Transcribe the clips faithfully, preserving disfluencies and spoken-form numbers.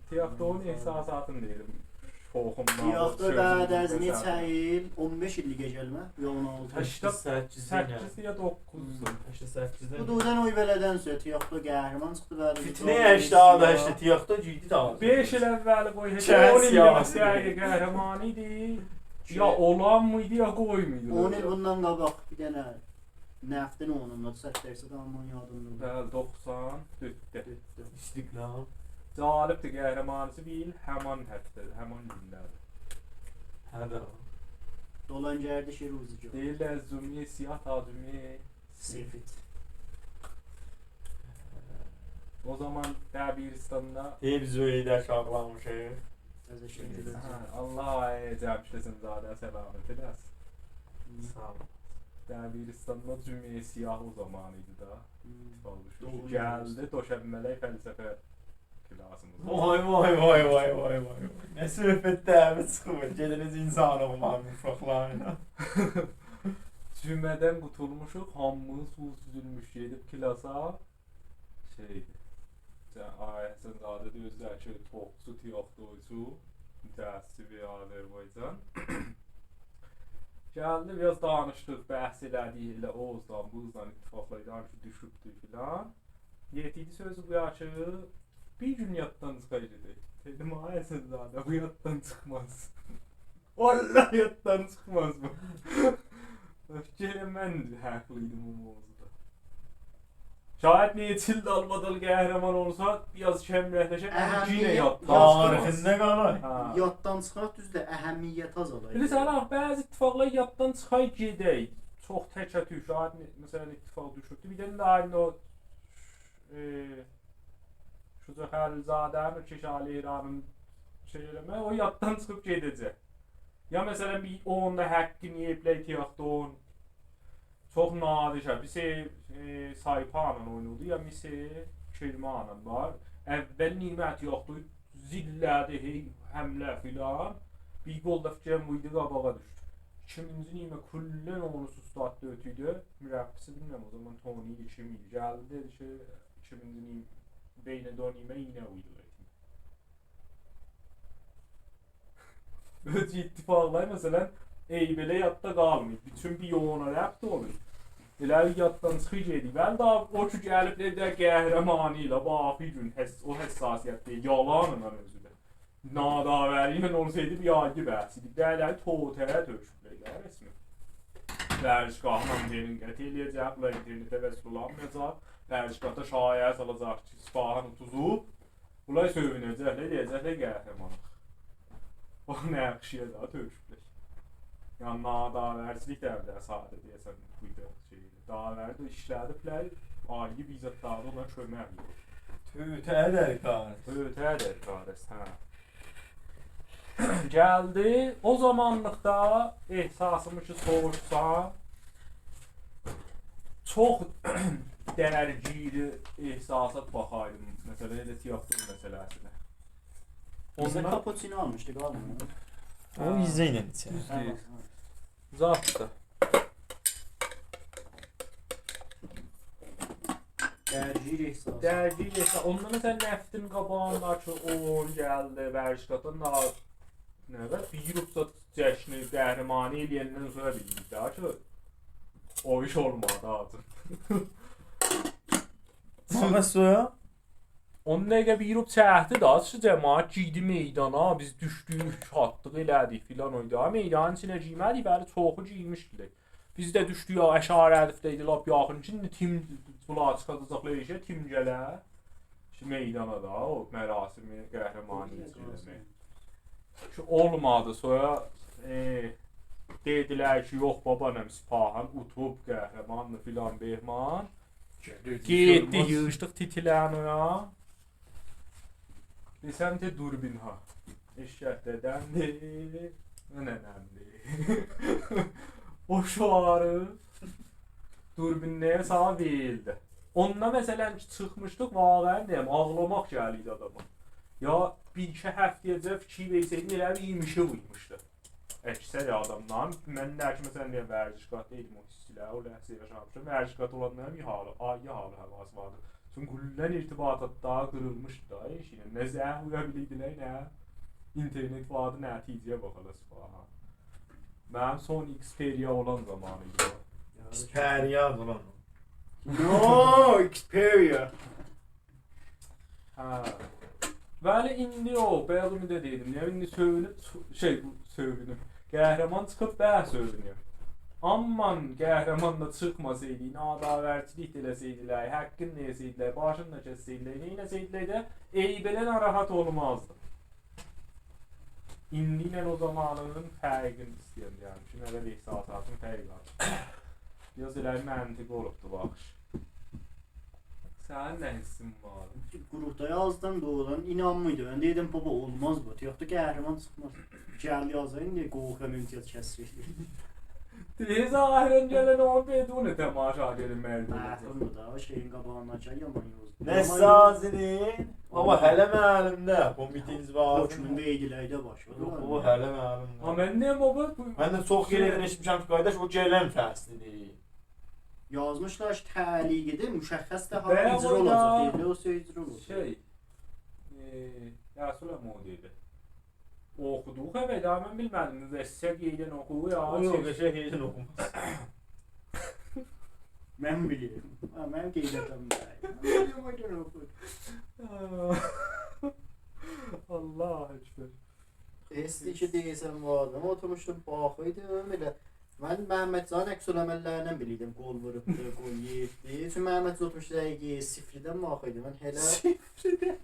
تیاختونون احساساتینی دئییرم. شوخومدان، تیاختو سؤزومون بعد از مثلاً نئچه ایل، اون بئش ایل دیگه گلمه، یا اون آلتی؟ هشتاد سککیزده ایله. سککیز یا دوققوز. هوم. هشتاد سککیزده. بو دودن اوی بئله‌دن سونرا تیاختو قهرمان چیخدی، بعد فتنه هشتاد هشت، تیاختو گیردی، تمام. بئش ایل اوّلی قوی، هئچ چند اون ایل سیاسی. یوخ، دقیقه قهرمانی ایدی. شئی. یا اولان میدی، یا قویموردو. اون ایل بوندان قاباق بیر دنه نفتین اونوندا، صد درصد، آمما یادیمدا دئییل. بلی، دوخسان دؤردده. دؤردده. استقلال. جالبدیر، قهرمانیسی بیل، همان هفته، همان گونده‌دیر. هه ده. دولان گردیشی روزگار. دئییرلر، از جمعهٔ سیاه تا جمعهٔ سفید. سفید. او زامان دبیرستاندا، ائ، بیز اؤیده آشاغیلامیشیق. تازه شئی گؤره‌جک. هه، الله آقای جمشید حسین‌زاده‌یه سلامت ائله‌سین. هوم. ساغ اول. دبیرستاندا جمعهٔ سیاه او زامان ایدی دا. هوم. اتفاق دوشموش. دوغرو. گلدی، دوشنبه‌لری فلسفه کلاسیمیز. وای، وای، وای. نه صحبت‌لر چیخیر، گئدیریز انسان اوخوماغا اوشاقلارلا. جمعه‌دن قوتولموشوق، هامیمیز سو سوزولموش، گئدیب کلاسا. شئیدی. سن آقای حسین‌زاده ده اؤزو ده کی، توپچو، تیاختوچو، متعصب آذربایجان. گلدی، بیر آز دانیشدیق، بحث ائله‌دیک، ائله اوزدان، بوزدان، اتفاقلاردان کی، دوشوبدو فلان. یئتیردی سؤزو بو یاخشی، بیر گون یاددان چیخایدی. دئدیم، آقای حسین‌زاده، بو یاددان چیخماز. والله یاددان چیخماز بو. فیکر ائله من حاقلی ایدیم بو موضوعدا. شاید نئچه ایل دالبادال قهرمان اولسا، بیر آز کمرنگلشه، اما یئنه اهمیت، یاددان چیخماز. تاریخینده قالار. هه. یاددان چیخار، دوزدور، اهمیت آزالار. بیلیرسن، آخی بعضی اتفاقلار یاددان چیخار گئدر. چوخ تک‌توک، شاید، مثلاً، اتفاق دوشوبدو. بیر دنه ده عینی او، ائ، شجاع خلیل‌زاده‌نین او کشالی ایرانین شئی ائله‌مک، او یاددان چیخیب گئده‌جک. یا مثلاً، بیر اوندا حاققینی یئییبلر، تیاختون. چوخ نادر شئی. بیر شئی، ائ، سایپانلا اوینادی، یا بیر شئی کرمانلا وار. اول نیمه تیاختو زیلله‌دی، هئی، حمله فلان. بیر گل ده فیکر ائلیرم ووردو، قاباغا دوشدو. ایکینجی نیمه کلاً اونو سوستاتدی، اؤتوردو. مربی‌سی بیلمیرم، او زامان تونی ایدی، کیم ایدی. گلدی، دئدی کی، ایکینجی نیم-، بین دو نیمه ایینه ووردو. اؤزو اتفاقلار، مثلاً، ائله بئله یاددا قالمیر. بوتون بیر اونا ربط اولور. ائله یاددان چیخیر گئدیر. ولی دا او کی گلیب ائوده قهرمانی ایله، باخ، بیر گون حس-، او حساسیتده، یالانلا اؤزو ده. ناداوری ایله اولسایدی، بیر آیری بحث ایدی. بیر دنه توطئه تؤکوبلر ده، رسمی. ورزشگاهین آنتنین قطع ائلیه‌جک، بونلار اینترنته وصل اولانمایاجاق. ورزشگاهدا شایعه سالاجاق کی، سپاهین اوتوزو. بونلار سئوینه‌جکلر، دئیه‌جکلر قهرمانیق. او نقشه‌یه ده تؤکوبلر. یعنی، ناداوریچیلیک ده بیر ده ساده دئیه‌سن، بو دا شئی. داوری ده ایشله‌دیبلر، آیری بیر زاد داها دا اونا کؤمک وورور. توطئه درکار. توطئه درکار، هه. گلدی، او زامانلیقدا احساسیمی کی سوروشسان، چوخ درگیر احساسات باخاردیم، مثلاً، ائله تیاختو مسئله‌سینه. بیزه اوندان کاپوچینو آلمیشدیق، آلمیر؟ او، هه، بیزه ایله ایچر. دوزدور. هه، باخ، هه. زاددیر. درگیر احساس. درگیر احساس. اوندا، مثلاً، نفتین قاباغینداکی او اویون گلدی، ورزشگاهدا نا-، نه قدر بیر ربع جشنی، قهرمانی ائله‌یندن سونرا بیلدیک داها کی، او ایش اولمادی، حاجی. سونرا، سونرا؟ اون دقیقه بیر ربع چکدی دا، چوخ جماعت گیردی میدانا، بیز دوشدوک، شادلیق ائله‌دیک فلان، اویدو. میدانین ایچینه گیرمه‌دیک، ولی چوخو گیرمیشدیلر. بیز ده دوشدوک، یا، اشاره ائدیب دئییردی، لاپ یاخین کی، ایندی تیم، بونلار چیخاجاقلار ائشیگه، تیم گله کی، میدانا دا، او مراسمی، قهرمانی ائله‌مک. کی، اولمادی، سونرا، ائ، دئدیلر کی، یوخ، بابا، نم، سپاهین اوتوب، قهرماندیر فلان، بهمان. گئتدیک، گئتدیک، ییغیشدیق تیتیلرین اورا. دئسم کی، دوربین ها. ائششک دده‌ندیر، ننه‌ندیر. او شعاری دوربینلره سالا وئریلدی. اوندا، مثلاً، کی، چیخمیشدیق، واقعاً دئییرم، آغلاماق گلیردی آداما. یا بیر ایکی هفته‌یه‌جه فیکیر وئرسه‌یدین، ائله بیل ایمیشی وورموشدو. اکثر آداملارین، من ده کی، مثلاً، دئییرم، ورزشگاهدا ایدیم، او حیسلری، او لحظه‌نی یاشامیشام. ورزشگاهدا اولانلارین بیر حالی، آیری حالی هاواسی واردی. کلاً ارتباطات دا قیریلمیشدی دا، هئچ ایله. نه زنگ وورا بیلیردیلر، نه اینترنت واردی، نتیجه‌یه باخ، الله سبحانه. منیم سون Xperia اولان زامانی ایدی او. Xperia اولان او. No, Xperia. هه. ولی ایندی او، بایاق اومیده دئدیم، نه، ایندی سؤیونوب، شئی، بو، سؤیونوب. قهرمان چیخیب، به، سؤیونور. آمما قهرمان دا چیخماسایدی، ناداورچیلیک ده ائله‌سه‌یدیلر، حاققین دئسه‌یدیلر، باشین دا کسسه‌یدیلر، نئینه‌سه‌یدیلر ده، ائیبله ناراحت اولمازدیم. ایندی ایله او زامانین فرقینی ایسته‌ییرم، یعنی کی، نه قدر احساساتین فرقی وار. بیر آز ائله منطقی اولوبدو باخیش. سنین نه حسین وار؟ گروپدا یازدیم، دوغرودان اینانمیردی. من دئدیم، «بابا، اولماز بو. یوخدور، قهرمان چیخماز.» گل یازا ایندی، قورخورام امتیاز کسیلیر. دئییر، ظاهراً گلن او بدون تماشاگر مردم اولاجاق. محرومدور دا، او شئیین قاباغیندان کی، یامان یوز. نه سازیدین؟ بابا، هله معلوم نه. کمیته‌نیز وار. حکمون وئردیلر ده باش. یوخ، بابا، هله معلوم نه. ها، من نه بابا، بو من ده چوخ شئی یئرلردن ائشیتمیشم کی، قارداش، او گلن فصلیدیر. یازمیشلار کی، تعلیقیدیر، مشخص ده ها، بایاق اجرا اولاجاق، دا دئییرلر، او شئی اجرا اولاجاق. شئی، ائ، رسول عمی او دئییردی. اوخودوق، ائوت، آمما من بیلمه‌دیم، مؤسسه قئیدن اوخویور، یا او یوخ، شئی. قشنگ قئیدن اوخوماز. من بیلیرم. ها، منیم قئیداتیم وار. من بیلیرم، او گون اوخویور. الله اکبر. حسی کی دئییرسن وار. آمما اوتورموشدوم، باخیردیم ائله. من محمدجانین عکس‌العمل‌لریندن بیلیردیم، گل ووروبدو، گل یئییبدی. چونکی محمدجان اوتورموشدو، دقیقه صفردن باخیردی. من هله صفردن؟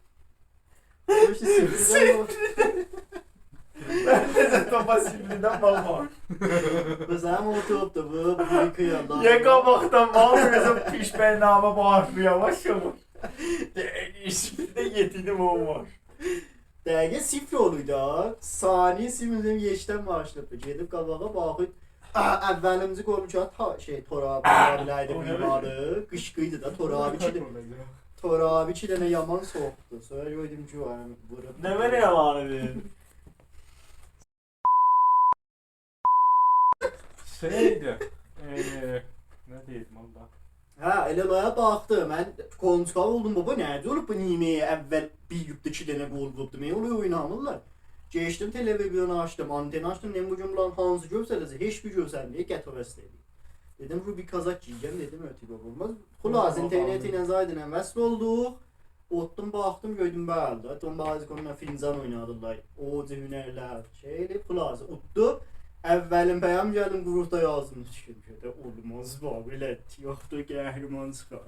اوتورموشدو صفردن باخ-، من نئجه توپا صفردن باخمام؟ بس هم اوتوروبدو بو، بو یوخو یاندا. یه قاباقدان باخ، بیزیم پیش‌برنامه باشلاییر، یاواش یاواش. دقیقه صفردن یئتیردیم، اون وار. دقیقه صفر اولور دا، ثانیه صفر، مثلاً، یئکدن باشلاییب، گئدیب قاباغا باخیر. آ، اوّلیمجی گلو کی، تا-، شئی، ترابی، آ، ترابی‌لردی او نه بیماری، بیلیر؟ قیشقیردی دا، ترابی ایکی ده-، اولاجاق. ترابی ایکی دنه یامان سوخدو. سونرا گؤردوم کی، او، یعنی، ووروب. نه بئله یامان ایدی؟ شئیدی، ائ، نه دئییردیم، الله. هه، ائله اولارا باخدی. من قولونو چیخاردیم، بابا، نه اولوب بو نیمه‌یه اول بیر یوبدو، ایکی دنه گل ووردو. نه اولور، اوینامیرلار؟ گئچدیم، تلویزیونو آچدیم، آنتنی آچدیم، دئدیم، بو گون بونلارین هانسی گؤرسله‌جک؟ هئچ بیر گؤرسلمه‌ییب، قطع و وصل ائله‌ییب. دئدیم، روبی کازاک گیرم، دئدیم، اؤتوب اولماز. خلاصه، اینترنت ایله زایدینان وصل اولدوق. اوتدوم، باخدیم، گؤردوم، بلی دا، دونبازی قونونان فیلینجان اوینادیلار. اوجو هنرلر، شئی ائله‌ییب، خلاصه، اوتدو. اوّلین پیام گلدیم، گروپدا یازدیم، سیکیم، شئیده اولماز، بابا، ائله یوخدور، قهرمان چیخار.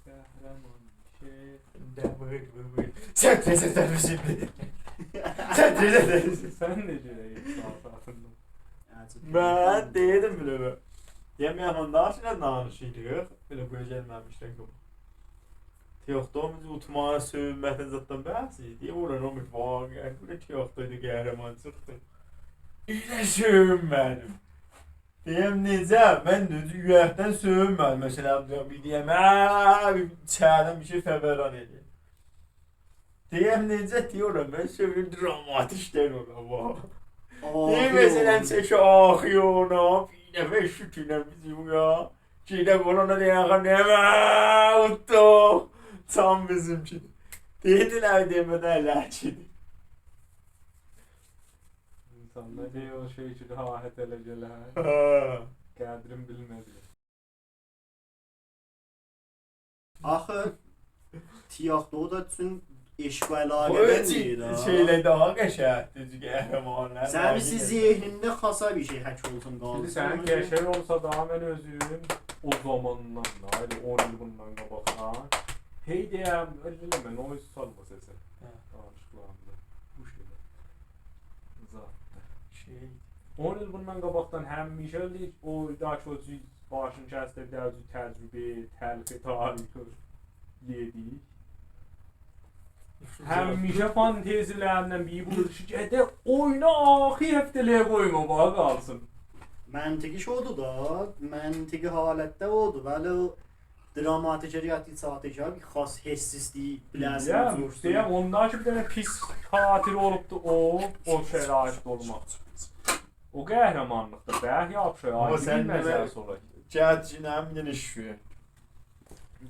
قهرمان، شئی. ده، بویور، بویور، بویور. سن، سن، سن، سن، سن، سن. سن نئجه احساساتیندا؟ من دئییردیم بئله بیر. دئییرم، یعنی، اوندا کی، نه دانیشیردیق، بئله بویا گلمه‌میشدن قاباق. تیک تاکدا اوتماغا، سؤیونمکدن زاددان بحث ائدیر. دئییر، اولان او بیر واقعاً، بو نه تیک تاکدا قهرمان چیخدی. ائله سؤیونمه‌دیم. دئییرم، نئجه؟ من ده اورکدن سؤیونمه‌دیم. مثلاً، بیر دئییم، هه، بیر ایچریدن بیر شئی فوران ائدیر. دئییرم، نئجه؟ دئییر، اولان، من سئویرم دراماتیک‌تر اولا، وا. آخی، دئییر، مثلاً، اولا. چکه آخی اونا، بیر دفعه شوتویله بیزی بویا. گئدک اولانا دئیک، آخی، نمنه اوتدوق؟ چان بیزیمکیدیر. دئییردیلر، دئمه‌دن ائله کیدیر. اینسانلار دئییر، او شئی کی، راحت اله گلر. هه. قدرین بیلمه‌دیلر. آخی، تیک تاکدا او دا چون عشق و علاقه‌دن دئییر ها. شئیلر داها قشنگدیر، چونکی قهرمانلار سن داها بیلیرسن، قشنگدیر. ذهنینده خاصا بیر شئی هک اولسون، قالسین. ایندی سنین قشنگ اولسا دا، من اؤزوم او زاماندان دا، ائله اون ایل بوندان قاباقدان، هئی دئیرم، ائله ائله‌مه، نویز سالما سسه. هه. دانیشیقلاریندا. بو شئیلر. زاددیر. شئی. اون ایل بوندان قاباقدان همیشه ائله او داش او جوز باشینی کسدی، بیر دنه جور تجربه، تلخ تاریخی یئدیک. همیشه فانتزی‌لریندن بیری بودور کی، گده اوینا آخی هفته‌لییه قویما، باخ، قالسین. منطقیش اودور دا، منطقی حالتده اودور. ولی او دراماتیکه، ریالیتی ساعاتی کی، بیر خاص حسسیزلیک، بیله‌سین، بیلیرم، زورسون. دئییرم، اوندا کی، بیر دنه پیس خاطر اولوبدو، او، او شرایطده اولماق. او قهرمانلیقدیر، بلکه یاپیشا، آمما آیری سن بیر دئمه، مسئله‌سی اولا. گل، یئنه بیر دنه ایش گؤر.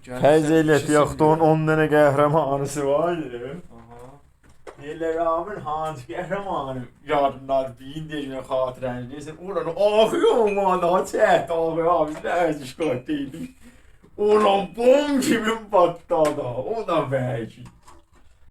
فرض ائله، تیاختون اون دنه قهرمانیسی وار. آها. دئییرلر، آبی، هانسی قهرمانی یادیندادیر، بیر گون دئیه‌جم خاطره‌نی، دئییرسن، اولان، آخی اولمادی، ها، چت، آخی، آبی، بیز ده ورزشگاهدایدیق. اولان، بمب کیمی پاتلادی، او دا بلکه.